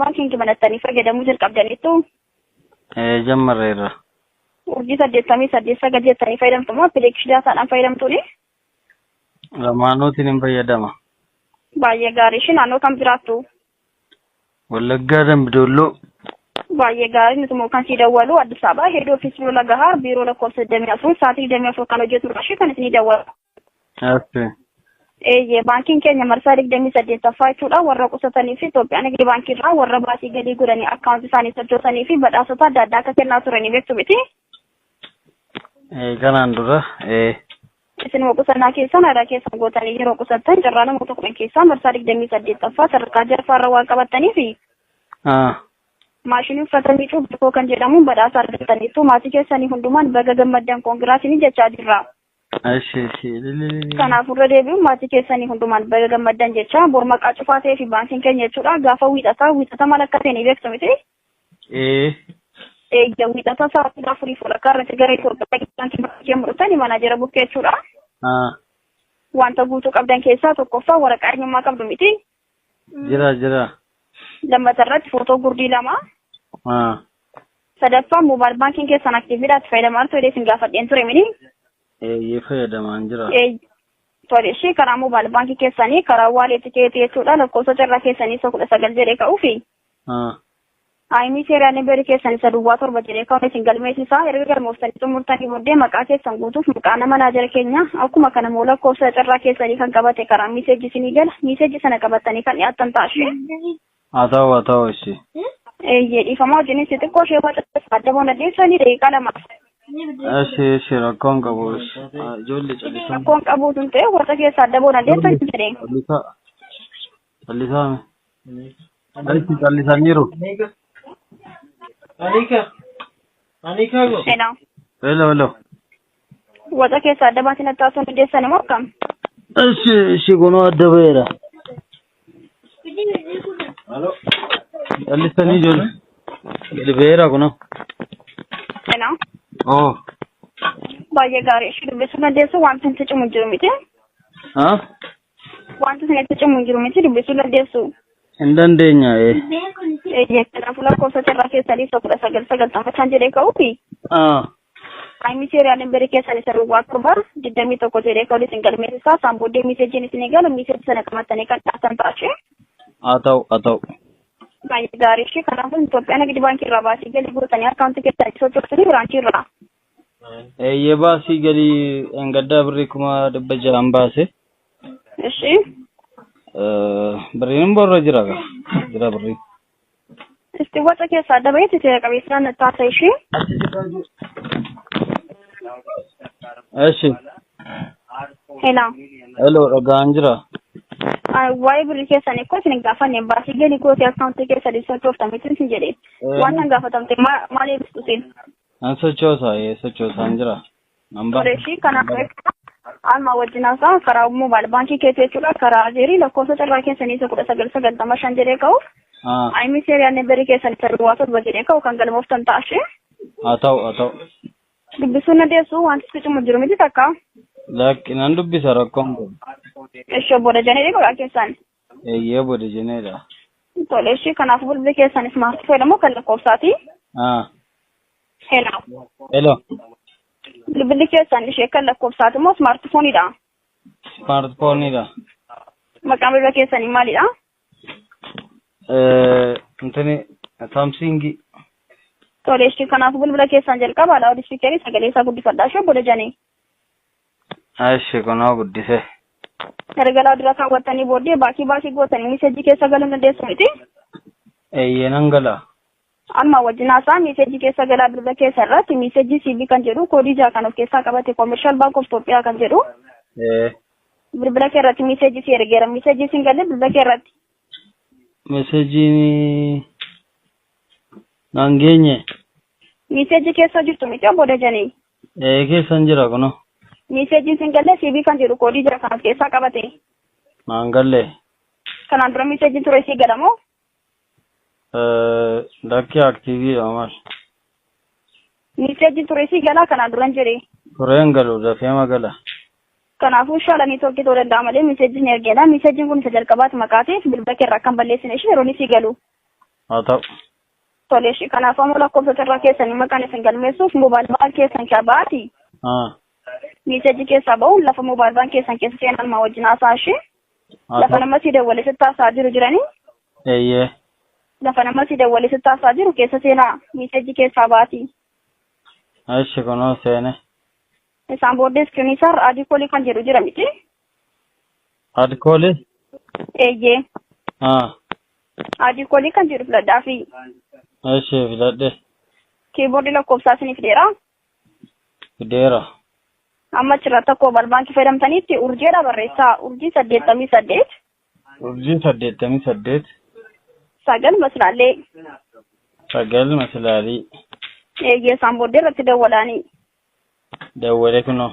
Baankiin banattanii fayyadamuu jalqabdaniittu. Ee, jammarreerra. *889 jettanii fayyadamtu moo appilikeeshinii isaadhaan fayyadamtuuni? Lamaanuutiin hin fayyadama. Baay'ee gaarii. Ishii naannoo kam jiraattu? Wallaggaa Dambidolloo. Baay'ee gaarii. Nuti immoo kan sii dawwalu Addis Ababa head office biiroo Lagahaar biiroo lakkoofsa 24 sa'aatii 24 kan hojjetudha ishii kan isinii dawwalu. Asse. Eeyyee, baankiin keenya marsaa 28ffaa jechuudha warra qusatanii fi Itoophiyaa Nigdi Baankii irraa warra baasii galii godhanii akkaawuntii isaanii sochoosanii fi badhaasota adda addaa akka kennaa turanii beektu miti. Ee, kanaan dura ee. Isinuma qusannaa keessan aadaa keessan gootanii yeroo qusattan carraa namoota 10 keessaa marsaa 28ffaa sadarkaa ja'affaarra waan qabattanii fi maashinii uffata miicuu Beekoo kan jedhamuun badhaasa argattaniittu maatii keessanii hundumaan baga gammaddan koongiraasinii jechaa jirra. Eshi eshi. Lililili. Kanaaf irra deebi'uun maatii keessanii hundumaan baga gammaddan jecha bor maqaa cufaa ta'ee fi baankiin keenya jechuudha gaafa wiixataa wiixata maal akka ta'e ni beektu miti. Ee. Eeyya, wiixata sa'aatii 4:30 irratti gara Itoophiyaa baankii bakkee mudhatani manaajera bukkee jechuudha. Wanta guutuu qabdan keessaa tokkoffaa waraqaa eenyummaa qabdu miti. Jira jira. Lammata irratti footoo gurdii lama. Sadaffaa mobile baankiin keessan aktiiviidha itti fayyadamaa jirtu jedhee isin gaafadheen ture mini. Eeyyee, fayyadamaan jira. Tole, ishee karaa mobile baankii keessanii karaa wallet keetii jechuudha lakkoofsa carraa keessanii isa 19 jedhee ka'uufi. IMEI serial number keessan isa duwwaa 7 jedhee ka'uun isin galmeessisaa. Erga galmooftanii xumurtanii booddee maqaa keessan guutuuf maqaa nama manaajera keenya akkuma kana immoo lakkoofsa carraa keessanii kan qabate karaa message isinii gala. Message sana qabatanii kan dhiyaattan ta'a ishee. Haa ta'u, haa ta'u, ishee. Eeyyee, dhiifamaa wajjin si xiqqoo ishee waca adda boona dhiyeessanii daqiiqaa 2. Eshi eshi, rakkoon qabu eshi. Ijoollee callisaa. Rakkoon qabu sun ta'e waca keessa adda boona dhiyeessanii jedhee. Callisaa. Callisaa. Eshi, callisaniiru. Anika. Anika go. Hello. Hello hello. Waca keessa adda baasin attaasuu dandeessan immoo akkam? Eshi eshi, kunoo adda ba'eera. Callisanii ijoollee. Gadi ba'eera kunoo. Hello. Oo. Baay'ee gaarii. Ishee dubbisuu dandeessu, wanti isin cimu jiru miti. Haa? Wanti isinitti cimu hin jiru miti, dubbisuu dandeessu. Hin dandeenya ee. Eeyyee, kanaafuu lakkoofsa carraa keessanii isa 1995 jedhee ka'uufi. IMEI serial number keessan isa duwwaa 7 21 jedhee ka'uun isin galmeessisaa. Isaan booddee messageiin isinii galu message sana qabatanii kan dhaatan ta'a ishee. Haa ta'u, haa ta'u. Baay'ee gaarii ishee. Kanaafuu Itoophiyaa Nagdi Baankii irraa baasii galii gootanii akkaawuntii keessanii sochoosanii branch irraa. Eeyyee, baasii galii engaddaa birrii 600,000 baase. Ishee. Birriin borra jira gaa. Jira birrii. Isti waca keessaa adda baheetti seera qabeessaan taata ishee. Eshi. Hello. Hello, dhagaan jira. Waa'ee birrii keessanii koo isin gaafanne, baasii galii gootee akkaawuntii keessanii sochooftamitti isin jedhe. Waan san gaafatamte maal eebbistu isin? Nan sochoosa, ee, sochoosaan jira. Nan Tole, ishii kanaaf alma wajjin haasaa karaa mobile baankii keessa jechuudha karaa azeerii lakkoofsa carraa keessanii isa 1995 jedhee ka'u. IMEI serial number keessan isa duwwaa 7 jedhee ka'u kan galmooftan ta'a ishee. Haa ta'u, haa ta'u. Dubbisuun dandeessu, wanti sitti cimu jiru miti takka. Lakki, nan dubbisa, rakkoon qabu. Ishee booda jedhee maqaa keessan. Eeyyee, booda jeneedha. Tole, ishii kanaaf bilbilli keessan smartphone moo kan lakkoofsaati? Hello. Hello. Bilbilli keessan ishee kan lakkoofsaati moo smartphoneidha? Smartphoneidha. Maqaan bilbila keessanii maalidha? Intini Samsung. Tole, ishii kanaaf bilbila keessan jalqaba loud speaker sagalee isaa guddifadhaa ishee booda janii. Eshi, kunoo guddise. Erga loud dura kaawwattanii booddee baakii baakii gootanii message keessa galuu dandeessu miti. Eeyyee, nan gala. Amma wajjin haasaa message keessa galaa. Bilbila keessa irratti message CB kan jedhu koodii ja'a kan of keessaa qabate Commercial Bank of Ethiopia kan jedhu bilbila kee irratti message si ergeera. Message sin galee bilbila kee irratti. Messageiin naan geenye. Message keessa jirtu miti obbo Dajanii? Ee, keessan jira kunoo. Messageiin sin galee CB kan jedhu koodii ja'a kan of keessaa qabate. Naan galle. Kanaan dura messageiin ture sii galamoo? Lakkii, activeiidha maal. Messageiin ture sii galaa kanaan duran jedhe. Tureen galu, dafee magala. Kanaafuu shaalanii tokko ta'uu danda'a malee messageiin ergeedha. Messageiin kun isa jalqabaati maqaa ta'eef bilbila kee irraa kan balleessine ishee yeroo inni sii galu. Haa ta'u. Tole ishii kanaaf ammoo lakkoofsa carraa keessanii maqaan isin galmeessuuf mobile baankii keessan keessaa Message keessaa bahuun lafa mobile baankii keessan keessa seenan maa wajjin haasaa ishee. Haa Lafa ta'u. nama si dawwalee sitti haasaa jiru jiranii. Eeyyee. Lafa nama si dawwalee sitti haasaa jiru keessa seenaa message keessaa baati. Ishi kunoo seene. Isaan booddee screen isaarra add call kan jedhu jira miti. Add call? Eeyyee. Add call kan jedhu filadhaafi. Ishi filadhe. Keyboard lakkoofsaa isinii fideera. Fideera. Amma achirratti akka mobile baankii fayyadamtanitti urjiidha barreessaa. Urjii 88. Urjii 88. 9 maslaallee. 9 maslaalii. Eeyyee isaan booddee irratti dawwalaanii. Dawwale kunoo.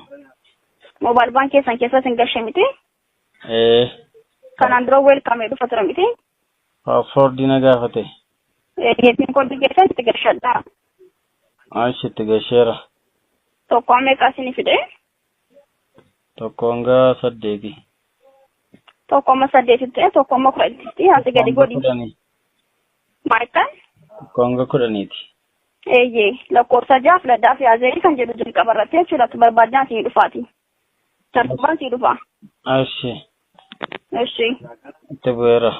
Mobile baankii keessan keessa isin gashe miti. Ee. Kanaan dura welcome dhufa ture miti. Password na gaafate. Eeyyee PIN code keessan itti gashadhaa. Ishi itti gasheera. Tokko meeqa isinii fide? 1 hanga 8. 1 amma 8tti, 1 amma 10tti asii gadi godhi. 10. Maal? 1 hanga 10ti. Eeyyee lakkoofsa 6 filadhaa fi other kan jedhu jalqaba irratti jechuudha. Barbaadnaa isinii dhufaati. Tartiibaan sii dhufa. Ishi. Ishi. Itti bu'eera.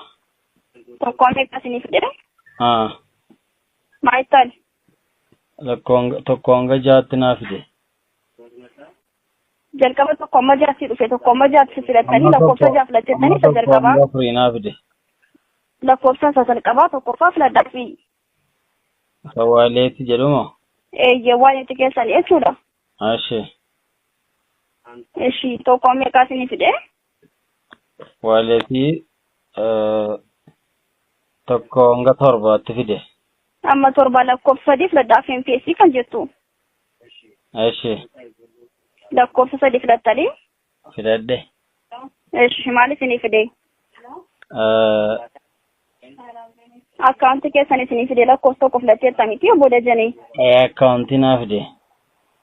1 meeqa isinii fide? Maal? 1 hanga 6tti naa fide. Jalqaba 1 amma 6tti dhufe 1 amma 6tti filattanii lakkoofsa 6 filattanii isa jalqabaa. 1 hanga 4 naa fide. Lakkoofsa isa jalqabaa tokkoffaa filadhaa fi. Isa wallet jedhumoo? Eeyyee waan itti keessan jechuudha. Ishi. Ishi 1 meeqa isinii fide? Wallet 1 hanga 7tti fide. Amma 7 lakkoofsa 3 filadhaa fi M-Pesa kan jettu. Ishi. Lakkoofsa 3 filattanii. Filadhe. Ishi maal isinii fide? Akkaawuntii keessan isinii fide lakkoofsa 1 filatteetta miti obbo Dajanee. Akkaawuntii naa fide.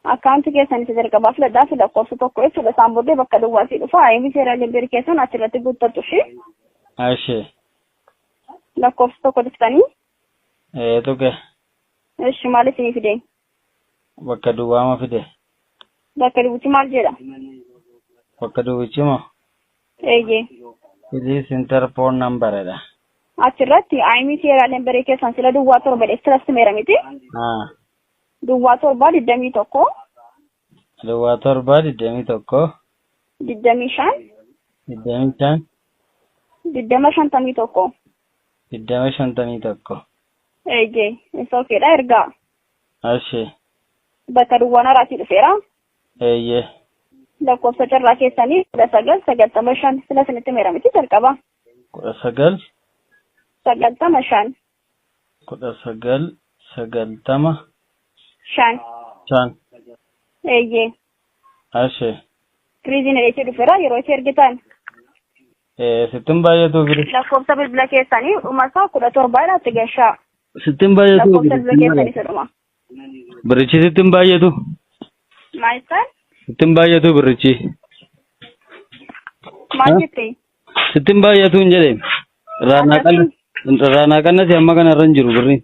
Akkaawuntii keessan isa jalqabaa filadhaa fi lakkoofsa 1 jechuudha. Isaan booddee bakka duwwaasii dhufa. IMEI serial number keessan achirratti guuttattu ishee. Ishi. Lakkoofsa 1 dhuftanii. Ee tuqe. Ishi maal isinii fide? Bakka duwwaama fide. Bakka duwwichi maal jedha? Bakka duwwichi moo? Eeyyee. Please enter phone number dha. Achirratti IMEI serial number keessan sila duwwaa 7 dheessi meera miti. Duwwaa 7 21. Duwwaa 7 21. 25. 25. 20 51. 20 51. Eeyyee isa okeedha ergaa. Ishi. Bakka duwwaan haraatii dhufeera. Eeyyee. Lakkoofsa carraa keessanii 19 95 sila isinitti meera miti jalqaba. 19. 95. 19 90. 5. 5. Eeyyee. Ishi. Kiriiziin dheessee dhufeera yeroo itti ergitan. Sittin baay'atu biri. Lakkoofsa bilbila keessanii dhuma isaa 17 itti gashaa. Sittin baay'atu. Lakkoofsa bilbila keessanii isa dhuma. Birichi sittin baay'atu. Maal jettan? Sittin baay'atu birichi. Maal jettee? Sittin baay'atu hin jedhee. Irraa naa qannasi amma kana irra hin jiru birriin.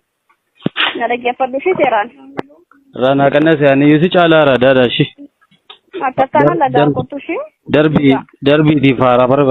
Na dhaggeeffadhu ishee seeraan. Irraa naa qannasi ani iyyuu si caalaa araadaadha ishee. Akka taanaan lagaan kottu ishee. Darbii darbiitiif haaraa barbaada.